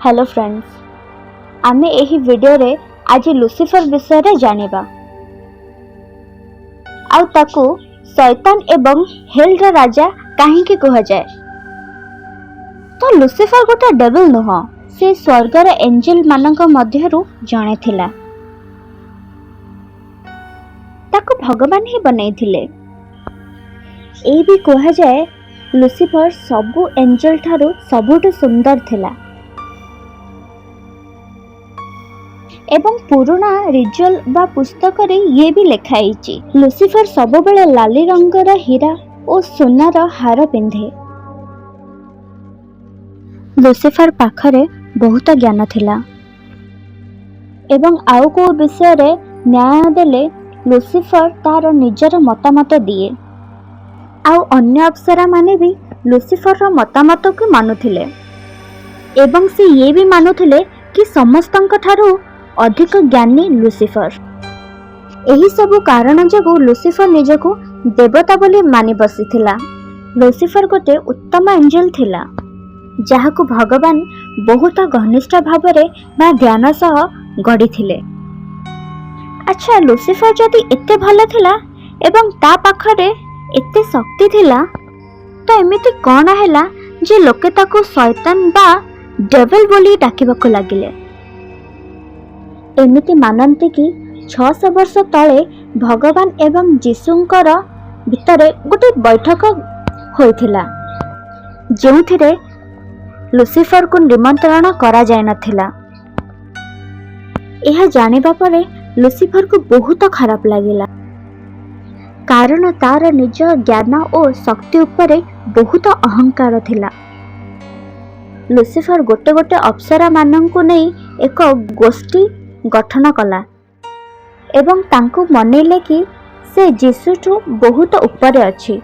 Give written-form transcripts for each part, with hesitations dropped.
Hello friends, ଆମେ ଏହି ଭିଡ଼ିଓରେ ଆଜି ଲୁସିଫର ବିଷୟରେ ଜାଣିବା ଆଉ ତାକୁ ଶୈତାନ ଏବଂ ହେଲ୍ର ରାଜା କାହିଁକି କୁହାଯାଏ। ତ ଲୁସିଫର ଗୋଟେ ଡେଭିଲ ନୁହଁ, ସେ ସ୍ୱର୍ଗର ଏଞ୍ଜେଲ ମାନଙ୍କ ମଧ୍ୟରୁ ଜଣେ ଥିଲା। ତାକୁ ଭଗବାନ ହିଁ ବନେଇଥିଲେ। ଏଇ ବି କୁହାଯାଏ, ଲୁସିଫର ସବୁ ଏଞ୍ଜେଲ ଠାରୁ ସବୁଠୁ ସୁନ୍ଦର ଥିଲା ଏବଂ ପୁରୁଣା ରିଜୁଆଲ ବା ପୁସ୍ତକରେ ଇଏ ବି ଲେଖା ହେଇଛି, ଲୁସିଫର ସବୁବେଳେ ଲାଲି ରଙ୍ଗର ହୀରା ଓ ସୁନାର ହାର ପିନ୍ଧେ। ଲୁସିଫର ପାଖରେ ବହୁତ ଜ୍ଞାନ ଥିଲା ଏବଂ ଆଉ କୋଉ ବିଷୟରେ ନ୍ୟାୟ ଦେଲେ ଲୁସିଫର ତାର ନିଜର ମତାମତ ଦିଏ ଆଉ ଅନ୍ୟ ଅପ୍ସରା ମାନେ ବି ଲୁସିଫରର ମତାମତକୁ ମାନୁଥିଲେ ଏବଂ ସେ ଇଏ ବି ମାନୁଥିଲେ କି ସମସ୍ତଙ୍କ ଠାରୁ ଅଧିକ ଜ୍ଞାନୀ ଲୁସିଫର। ଏହି ସବୁ କାରଣ ଯୋଗୁଁ ଲୁସିଫର ନିଜକୁ ଦେବତା ବୋଲି ମାନି ବସିଥିଲା। ଲୁସିଫର ଗୋଟେ ଉତ୍ତମ ଏଞ୍ଜେଲ ଥିଲା, ଯାହାକୁ ଭଗବାନ ବହୁତ ଘନିଷ୍ଠ ଭାବରେ ବା ଧ୍ୟାନ ସହ ଗଢ଼ିଥିଲେ। ଆଚ୍ଛା, ଲୁସିଫର ଯଦି ଏତେ ଭଲ ଥିଲା ଏବଂ ତା ପାଖରେ ଏତେ ଶକ୍ତି ଥିଲା, ତ ଏମିତି କ'ଣ ହେଲା ଯେ ଲୋକେ ତାକୁ ଶୈତାନ ବା ଡେଭିଲ ବୋଲି ଡାକିବାକୁ ଲାଗିଲେ? ଏମିତି ମାନନ୍ତି କି 600 ବର୍ଷ ତଳେ ଭଗବାନ ଏବଂ ଯୀଶୁଙ୍କର ଭିତରେ ଗୋଟେ ବୈଠକ ହୋଇଥିଲା, ଯେଉଁଥିରେ ଲୁସିଫରକୁ ନିମନ୍ତ୍ରଣ କରାଯାଇନଥିଲା। ଏହା ଜାଣିବା ପରେ ଲୁସିଫରକୁ ବହୁତ ଖରାପ ଲାଗିଲା, କାରଣ ତାର ନିଜ ଜ୍ଞାନ ଓ ଶକ୍ତି ଉପରେ ବହୁତ ଅହଙ୍କାର ଥିଲା। ଲୁସିଫର ଗୋଟେ ଗୋଟେ ଅପ୍ସରା ମାନଙ୍କୁ ନେଇ ଏକ ଗୋଷ୍ଠୀ ଗଠନ କଲା ଏବଂ ତାଙ୍କୁ ମନେଇଲେ କି ସେ ଯୀଶୁଠୁ ବହୁତ ଉପରେ ଅଛି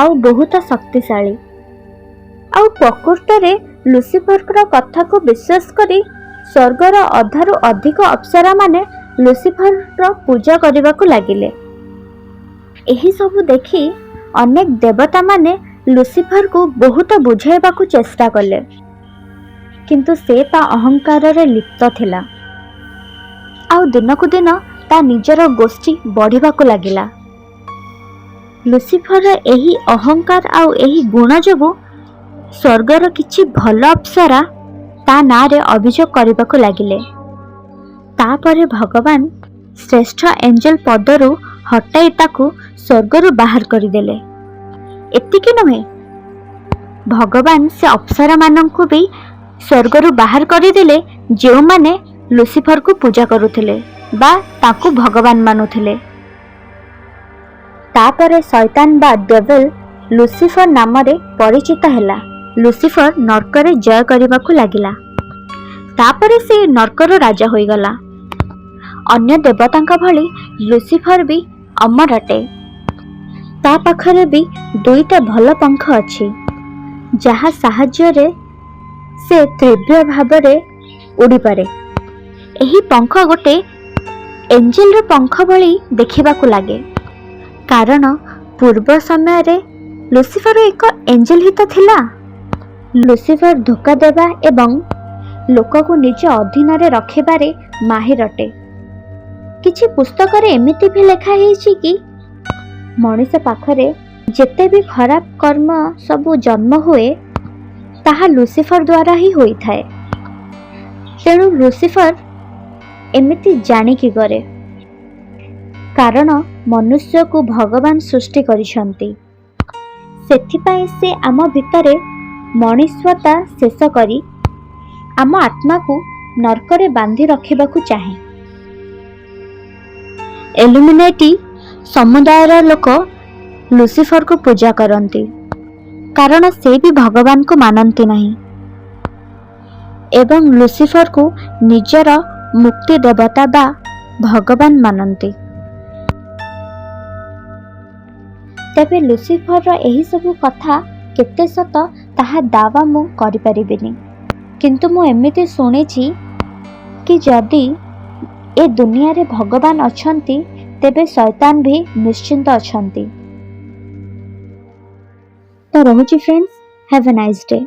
ଆଉ ବହୁତ ଶକ୍ତିଶାଳୀ। ଆଉ ପ୍ରକୃତରେ ଲୁସିଫରଙ୍କର କଥାକୁ ବିଶ୍ୱାସ କରି ସ୍ୱର୍ଗର ଅଧାରୁ ଅଧିକ ଅପ୍ସରାମାନେ ଲୁସିଫରର ପୂଜା କରିବାକୁ ଲାଗିଲେ। ଏହି ସବୁ ଦେଖି ଅନେକ ଦେବତାମାନେ ଲୁସିଫରକୁ ବହୁତ ବୁଝାଇବାକୁ ଚେଷ୍ଟା କଲେ, କିନ୍ତୁ ସେ ତା ଅହଙ୍କାରରେ ଲିପ୍ତ ଥିଲା ଆଉ ଦିନକୁ ଦିନ ତା ନିଜର ଗୋଷ୍ଠୀ ବଢ଼ିବାକୁ ଲାଗିଲା। ଲୁସିଫରର ଏହି ଅହଙ୍କାର ଆଉ ଏହି ଗୁଣ ଯୋଗୁଁ ସ୍ୱର୍ଗର କିଛି ଭଲ ଅପ୍ସରା ତା ନାଁରେ ଅଭିଯୋଗ କରିବାକୁ ଲାଗିଲେ। ତାପରେ ଭଗବାନ ଶ୍ରେଷ୍ଠ ଏଞ୍ଜେଲ ପଦରୁ ହଟାଇ ତାକୁ ସ୍ୱର୍ଗରୁ ବାହାର କରିଦେଲେ। ଏତିକି ନୁହେଁ, ଭଗବାନ ସେ ଅପ୍ସରାମାନଙ୍କୁ ବି ସ୍ୱର୍ଗରୁ ବାହାର କରିଦେଲେ, ଯେଉଁମାନେ ଲୁସିଫରକୁ ପୂଜା କରୁଥିଲେ ବା ତାକୁ ଭଗବାନ ମାନୁଥିଲେ। ତାପରେ ଶୈତାନ ବା ଡେଭିଲ ଲୁସିଫର ନାମରେ ପରିଚିତ ହେଲା। ଲୁସିଫର ନର୍କରେ ଜୟ କରିବାକୁ ଲାଗିଲା। ତାପରେ ସେ ନର୍କର ରାଜା ହୋଇଗଲା। ଅନ୍ୟ ଦେବତାଙ୍କ ଭଳି ଲୁସିଫର ବି ଅମର ଅଟେ। ତା ପାଖରେ ବି ଦୁଇଟା ଭଲ ପଙ୍ଖ ଅଛି, ଯାହା ସାହାଯ୍ୟରେ ସେ ତୀବ୍ର ଭାବରେ ଉଡ଼ିପାରେ। ଏହି ପଙ୍ଖ ଗୋଟେ ଏଞ୍ଜେଲର ପଙ୍ଖ ଭଳି ଦେଖିବାକୁ ଲାଗେ, କାରଣ ପୂର୍ବ ସମୟରେ ଲୁସିଫର ଏକ ଏଞ୍ଜେଲ ହିଁ ତ ଥିଲା। ଲୁସିଫର ଧୋକା ଦେବା ଏବଂ ଲୋକକୁ ନିଜ ଅଧୀନରେ ରଖିବାରେ ମାହିର ଅଟେ। କିଛି ପୁସ୍ତକରେ ଏମିତି ବି ଲେଖା ହେଇଛି କି ମଣିଷ ପାଖରେ ଯେତେ ବି ଖରାପ କର୍ମ ସବୁ ଜନ୍ମ ହୁଏ, ତାହା ଲୁସିଫର ଦ୍ୱାରା ହିଁ ହୋଇଥାଏ। ତେଣୁ ଲୁସିଫର ଏମିତି ଜାଣିକି କରେ, କାରଣ ମନୁଷ୍ୟକୁ ଭଗବାନ ସୃଷ୍ଟି କରିଛନ୍ତି। ସେଥିପାଇଁ ସେ ଆମ ଭିତରେ ମଣିଷତ୍ୱତା ଶେଷ କରି ଆମ ଆତ୍ମାକୁ ନର୍କରେ ବାନ୍ଧି ରଖିବାକୁ ଚାହେଁ। ଏଲୁମିନେଟି ସମୁଦାୟର ଲୋକ ଲୁସିଫରକୁ ପୂଜା କରନ୍ତି, କାରଣ ସେ ବି ଭଗବାନଙ୍କୁ ମାନନ୍ତି ନାହିଁ ଏବଂ ଲୁସିଫରକୁ ନିଜର ମୁକ୍ତି ଦେବତା ବା ଭଗବାନ ମାନନ୍ତି। ତେବେ ଲୁସିଫରର ଏହିସବୁ କଥା କେତେ ସତ, ତାହା ଦାୱା ମୁଁ କରିପାରିବିନି, କିନ୍ତୁ ମୁଁ ଏମିତି ଶୁଣିଛି କି ଯଦି ଏ ଦୁନିଆରେ ଭଗବାନ ଅଛନ୍ତି, ତେବେ ଶୈତାନ ବି ନିଶ୍ଚିନ୍ତ ଅଛନ୍ତି। ତ ରହୁଛି friends, have a nice day.